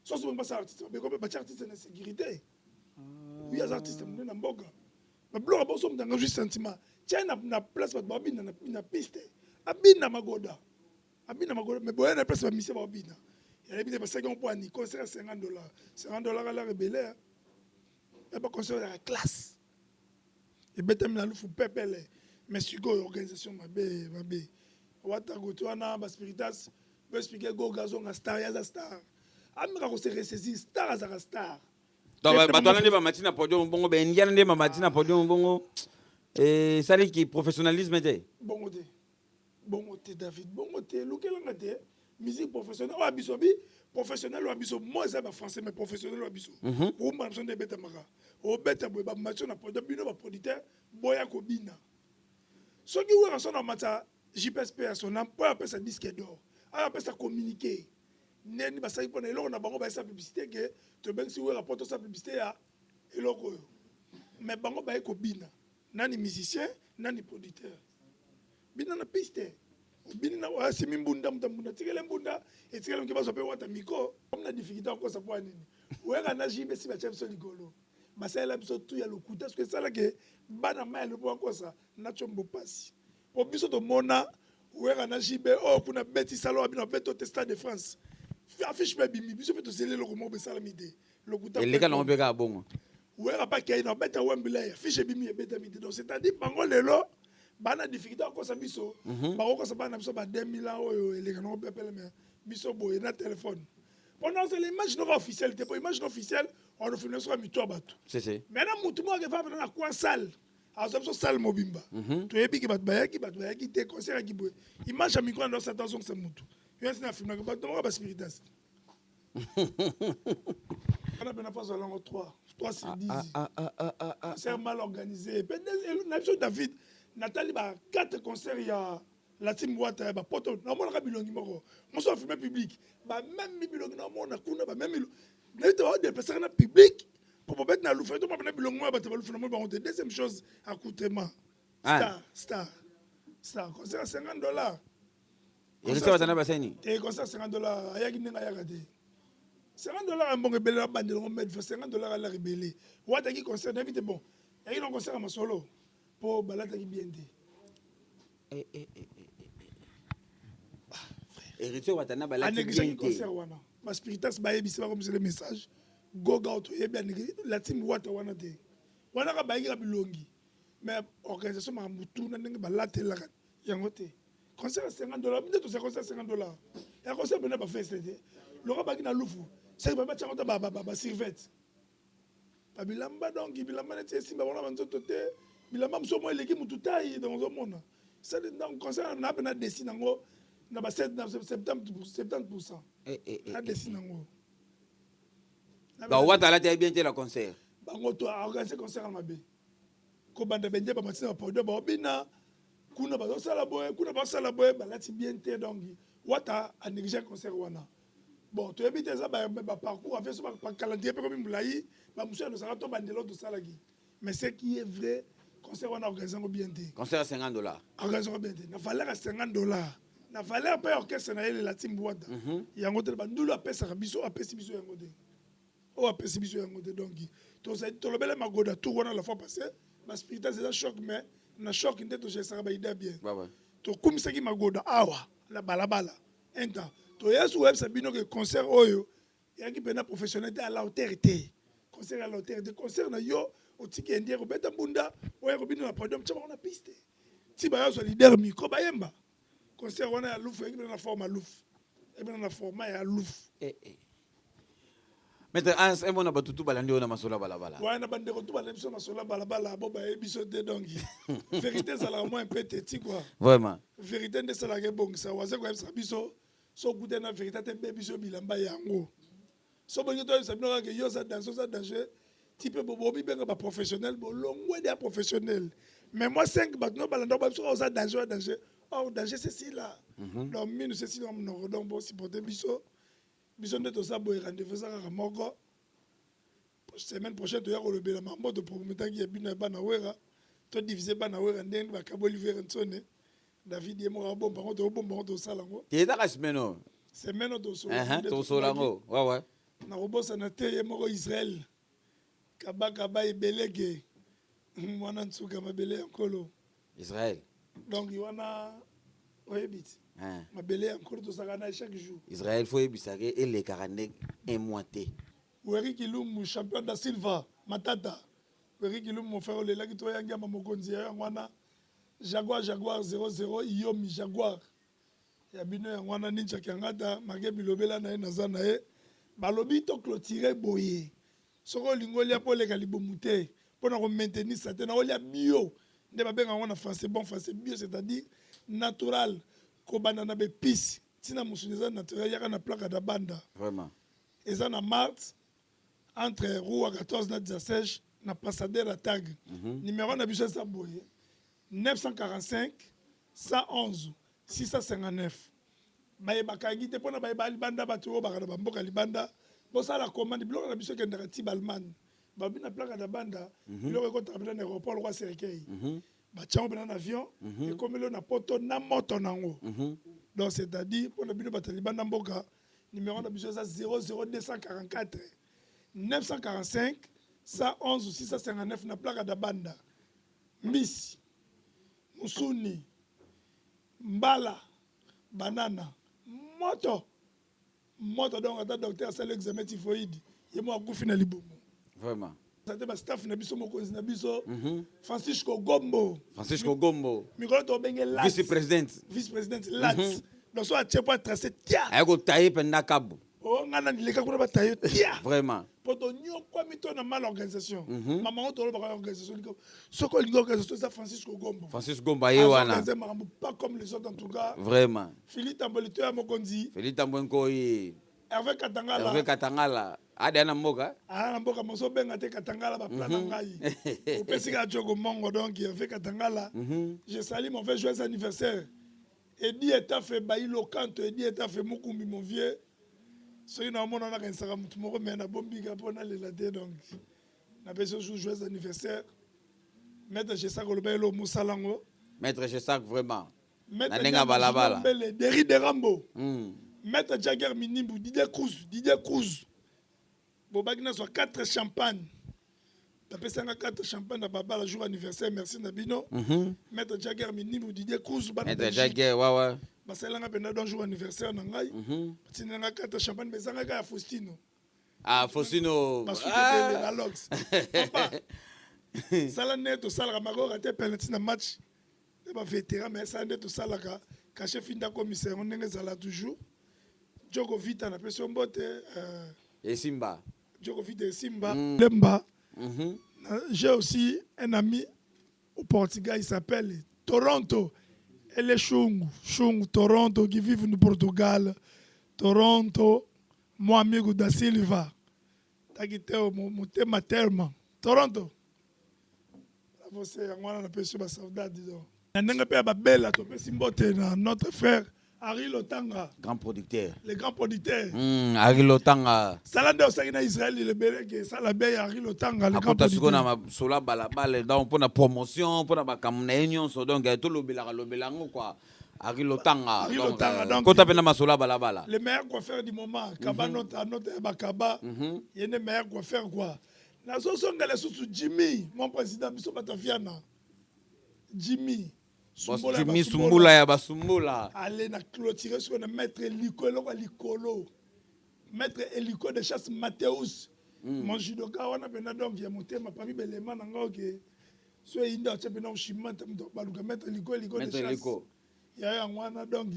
Soso bongo, basa artiste, batia artiste na sécurité. Oui, aza artiste monene na mboka. Babiloko boso, moto anga juste sentiment tia na place bato babina na piste, abina magoda, abina magoda. Mais boya na place bamisie babina, yayebi te basalaki yango mpo ani concert ya 50 $. 50 $ alaka ebele ya baconcert ya classe ebetami na Lufu pepele. Mais sikoyo organisation mabe mabe. Wata kote wana, baspiritas boexpliquer Goga azonga star. Ye aza star, ameka kose ressaisir. Star azalaka star. Donc bato wana nde bamati na podium bongo, baindiana nde bamati na podium bongo, esaliki professionnalisme te. Bongo te, bongo te, David, bongo te. Lukelanga te musique professionnelle oyo ya biso bi professionnel oyo ya biso mo eza bafrançais, mais professionnel oyo ya biso, rumba na biso nde ebetamaka. Obeta boye, bamati na podium, bino baproducteur boya kobina. Soki Wera so na matisa JPSP ya sona mpo apesa disque d'or, ayo apesa communiqué ndeni basali mpona eloko na bango, bayesa publicité ke tobengisi Wera mpo tosala publicité ya eloko oyo. Mais bango baye kobina, nani musicien, nani producteur? Bina na piste, obini na asimi mbunda, moto mbunda atikele mbunda, etikele moke, bazwa mpe Wata miko na difficulté akosa. Mpo nini oyaka na JB esi batia biso likolo, basalela biso tu ya lokuta. Soki esalaki bana mai ya lopo bakosa na tiombo pasi, po biso tomona Wera na JB oyo kuna beti salo ya bino, beti te Stade de France, affiche mpe ebimi. Biso mpe tozeli eloko moko esalami te, lokuta. Eleka nango mpe kaka bongo. Wera mpe akei na beta Wembley, affiche ebimi, ebetami te. Donc c'est-à-dire bango lelo bana difficulté akosa biso, bakokosa bana biso ba 2000 ans oyo eleka nango pepele. Mais biso boye na telefone mpona ozala image noko officielle te, po image no officielle onofilme soka mito ya bato. Mais na mutu moko akefa mpena na coin salle, azwa biso salle mobimba, toyebi ke bato bayaki, bato bayaki te. Concert yaki boye, image ya micro ando asata, azongisa mutu yo asi na filmaka bato moko baspiritas. Wana pena faut azala yango 3 3 sur 10. Ah, ah, ah, ah, ah, concert mal organisé. Pe na biso David natali ba 4 concerts ya la team Wata ya bapoto, namonaka bilongi moko moso afilme public, bamemi bilongi naomona kuna, bamemi nayebi te baodepesaka na public mpo bobeti na lufu to mapena bilongi moko ya bato balufu namoni bango te. Deuxième chose, accoutrement. Star star star, concert ya 50 $. Héritier Watanabe baseni. Te, concert 50 $, ayaki ndenge ayaka te. 50 $ ya mbongo ebele, na bandelango mede 50 $ alaka ebele. Wataki concert, nayebi te, bon, ayaki na concert ya masolo mpo balataki bien te. Eh, eh, eh, Héritier Watanabe alati Anégligaki bien te. Concert wana, baspiritas bayebisi, bakomisele message goga oyo toyebi la team Wata wana te. Wana kaka bayaki ka bilongi, mais organisation, makambo tuna ndenge balatelaka yango te. Concert ya 50 $, nde toza concert ya 50 $ ya concert mpena bafeste te. Loka baki na lufu, seki batiango te, basurvêt, babilamba, donc bilamba neti esimba bango na banzoto te, bilamba mosusu mo eleki mutu tai. Donc ozomona, donc concert na mpena desi nango na ba 70 %. Na desi nango. Donc Wata alati bien te la concert. Bango to organise concert na mabe, kobanda bende bamatisi na bapodium, baobina kuna, bazosala boye kuna, bazosala boye, balati bien te. Donc Wata anéglige concert wana. Bon, toyebi te, eza baparcours afie so bacalendrier mpe komi molai, bamosusu ya tosaka to bandelo tosalaki. Mais ce qui est vrai, concert wana organise yango bien te. Concert ya 50 $. Organise yango bien te na valeur ya 50 $, na valeur mpe orchestre na ye la team Wata yango te. Bandulu apesaka biso, apesi biso yango te, oyo apesi biso yango te. Donc tolobele magoda tour wana la fois passée, baspiritas eza choc, mais na choc nde togesaka baidée bien. Tokumisaki magoda awa na balabala un temps, toyesu koyebisa bino ke concert oyo eyaki mpena professionnel te, à la hauteur te. Concert à la hauteur te, concert na yo otiki indien kobeta mbunda, oya kobina na podium, tia bango na piste ti bayazwa leader micro bayemba. Concert wana ya lufu eyaki mpena na forme ya lufu, eyaki na format ya lufu. Eh, eh. Maître Hans, emona bato tu balandi oyo na masolo ya balabala. Wana na bandeko tu balandi biso masolo ya balabala, bo bayebi biso te. Donc vérité ezalaka mwa mpe te ti quoi. Vraiment. Vérité nde esalaka ebongisa. Waze koyebisa biso, so okute na vérité te, mpe biso bilamba yango so bongi toyebisa bino kaka yo oza danger, oza danger ti mpe bomibenga baprofessionnel, bolongwe ya professionnel. Mais moi 5 bato no balanda ba biso oza danger, oza danger, or danger ceci là. Donc minu ceci na monoko, donc bosupporte biso, biso nde toza boye. Rendez-vous eza kaka moko, semaine prochaine toya kolobela mambo toprometaki ya bino ya bana Wera. Todivise bana Wera ndenge bakaboli vere ntsone. David ye moko abomba yango, tobomba yango, tosala yango. Te, ezaka semaine oyo. Semaine oyo tosola. Tosola yango, wawa. Nakobosana te ye moko Israel kabakaba ebeleke mwana nsuka mabele ya nkolo. Israel. Donc wana oyebi ti mabele ya nkolo tozalaka na chaque jour. Israel, fo oyebisaka elekaka nde un mois te. Weri Kilumbu, champion da Silva Matata, Weri Kilumbu, mon frère, olelaki toyangiama mokonzi ya yango wana. Jaguar, Jaguar 00 Iyomi Jaguar ya bino yango wana. Ninja Kiangata make bilobela na ye, naza na ye. Balobi toclôture boye, soki olingi olia mpo oleka libumu te, mpona komaintenir te na olia bio, nde babengaka yango na français, bon français, bio, c'est-à-dire natural, kobanda na baépice ntina mosuni eza naturel. Yaka na Plaka da Banda. Vraiment. Eza na Mart, entre rua 14 na 16, na Passadera Tag. Numéro na biso eza boye: 945 111 659. Bayebaka yangi te mpona bayeba libanda, bato oyo baka na bamboka libanda, bosala commande. Biloko na biso ekendaka ti baallemagne. Babi na Plaka na Banda, biloko ekotaka mpena na aéroport lokwa cercueil, batiango mpena na avion, ekomeli oyo na poto na moto nango. Donc c'est-à-dire mpona bino bato ya libanda mboka, numéro na biso eza 00244 945 111 659, na Plaka da Banda. Mbisi, musuni, mbala, banana, moto moto. Donc ata docteur asali examen typhoïde, ye mo akufi na libumu. Vraiment. Te, bastaff na biso, mokonzi na biso Francisco Gombo. Francisco Gombo. Mikolo tobenge lat. Vice président. Vice président lat. Donc so atie po atrace tia. Aye kotaye mpenza kabu. O nga na nileka kuna, bataye tia. Vraiment. Mpo tonyokwami to na mal organisation. Mama ngo tolobaka organisation, soki olingi organisation, eza Francisco Gombo. Francis Gombo aye wana. Azoorganiser makambo pas comme les autres en tout cas. Vraiment. Fili Tamboli to ya mokonzi. Feli Tambwe Nkoi. Hervé Katangala. Hervé Katangala ade na mboka. Aa na mboka, moso obenga te Katangala, baplan na ngai opesi kaka Jogo Mongo. Donc Hervé Katangala, je salue mon frère, joyeux anniversaire. Edi Etafe Bailo Kanto, Edi Etafe Mukumbi, mon vieux, soki naomona nakanisaka motu moko, me nabombika mpo nalela te. Donc napesi yo joyeux anniversaire. Maître Jesak, oloba elo mosala yango. Maître Jesak, vraiment. Maître Na ndenge ya balabala. Mbele Deri de Rambo. Maître Jagger Minimbu, Didier Cruz, Didier Cruz, bobaki nazwa 4 champagne, bapesanga 4 champagne na babala jour anniversaire. Merci na bino. Maître Jagger Minimbu, Didier Cruz, bana Maître Belgique. Jagger, wawa. Basalelanga mpenza don jour anniversaire na ngai. Batindelanga 4 champagne, mais ezangaka ya Faustino. Ah, Faustino. Basuki ebele na lox. Papa, sala nde tosalaka makoka te penalty na match nde bavétéran, mais sala nde tosalaka cachet finda komisa yango ndenge ezala toujours. Joko Vita, napesi yo mbote. Esimba. Joko Vita, esimba. Lemba. J'ai aussi un ami au Portugal, il s'appelle Toronto. Ele est Chungu, Chungu, Toronto, qui vit no Portugal. Toronto, mon amigo da Silva. Taki teo, motema terma. Toronto. Você, yango wana napesi yo basaudade. Donc na ndenge mpe ya babela, topesi mbote na notre frère Henri Lotanga. Grand producteur. Le grand producteur. Henri Lotanga. Sala nde osalaki na Israel lebeleke, esala be ya Henri Lotanga, le grand Akota sikoyo na producteur. Masolo ya balabala, donc mpona promotion, mpona makambo na ye nyonso. Donc tolobelaka lobela yango quoi, Henri Lotanga. Henri Donc, Lotanga, donc- kota mpe na masolo ya balabala. Le meilleur coiffeur du moment, kaba nota nota ya bakaba, ye nde meilleur coiffeur quoi. Nazozonga lisusu Jimmy, mon président, biso bato viana Jimmy. Boss. Sumbola ya Jimmy. Basumbola. Sumbula ya basumbula. Ale na clôture sikoyo na maître Eliko, eloko ya likolo, maître Eliko de chasse Mathéus, mon judoka wana mpena. Donc ya motema parmi belema na nga, oke so eyinda otya mpena oshimanta moto baluka maître Eliko, Eliko de Maître chasse. Eliko. Ya yango wana. Donc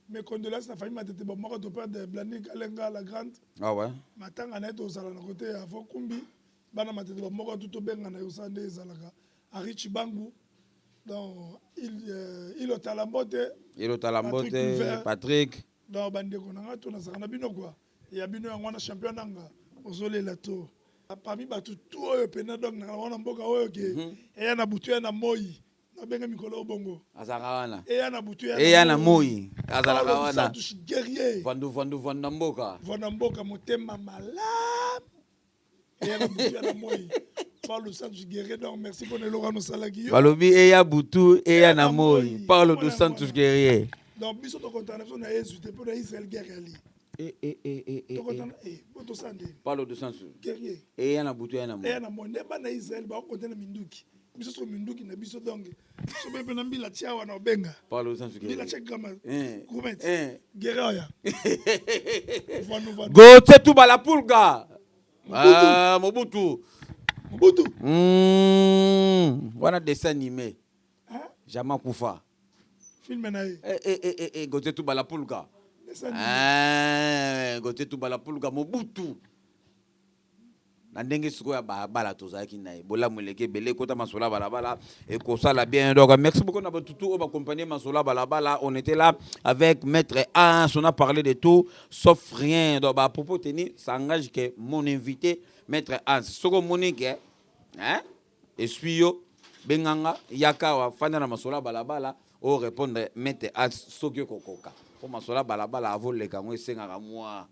mes condoléances na famille Matete bomoko, to père de Blani Kalenga la grande. Ah ouais. Matanga na ye tozala na kote ya Fokumbi, bana Matete bamoko tu tobengana ye, osala nde ezalaka Henri Chibangu. Donc il otala mbote. Elotala. Patrick Mbote. Kluver. Patrick. Donc bandeko na ngai to nazalaka na bino kua ya bino yango wana. Champion nanga ozolela to parmi bato tu oyo pena. Donc nanga wana mboka oyo ke eya na butu, ya na moi, nabenge mikolo oyo bongo. Azalaka wana. Eya na butu. Eya na moi, azalaka Paulo wana. Santos guerrier. Vandu vandu vandu na mboka. Vanda mboka, motema malamu, eya na butu, ya na moi, Paulo Santos guerrier. Donc merci mpona eloko wana osalaki yo. Balobi eya butu, eya na moi, Paulo Mwana dos Santos mwana. guerrier. Donc biso tokontana na biso na Yesu te, mpo na Israel guerre ali. Eh, eh, eh, eh, eh, eh. Tokotana po tosala ndeni. Paulo dos Santos guerrier. Eya na butu, eya na moi. Eya na moi nde bana Israel bakokonte na minduki, biso soko minduki na biso. Donc so mpe na mbila tia wana obenga. Paulo dos Santos mbila guerrier. tia grama. Gourmet. Guerrier oya vanu vanu. Gauthier Tuba Pulga. Ah, Mobutu. Mobutu. Wana dessin animé. Hein? Jamais kufa. Film na ye. Eh, eh, eh, eh, eh, Gauthier Tuba la Pulga. Dessin animé. Ah, Gauthier Tuba la Pulga, Mobutu. Na ndenge sikoyo ya balabala tozalaki na ye, bolamu eleki ebele. Ekota masolo ya balabala, ekosala bien. Donc merci beaucoup na batutu oyo baaccompagné masolo ya balabala. On était là avec maître Hans, on a parlé de tout sauf rien. Donc à propos tenu, ça engage que mon invité maître Hans, soki omoni ke, hein, esui yo, benganga, yaka awa, fanda na masolo ya balabala oyo, répondre maître Hans soki okokoka, mpo masolo ya balabala avoleka yango esengaka mwa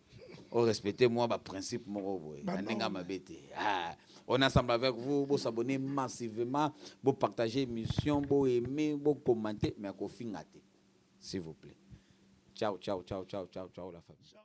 orespecte mwa baprincipe moko boye na ndenge ya mabe te. Ah, on est ensemble avec vous. Bo s'abonner massivement, bo partager émission, bo aimer, bo commenter, mais kofinga te, s'il vous plaît. Ciao ciao ciao ciao ciao ciao la famille.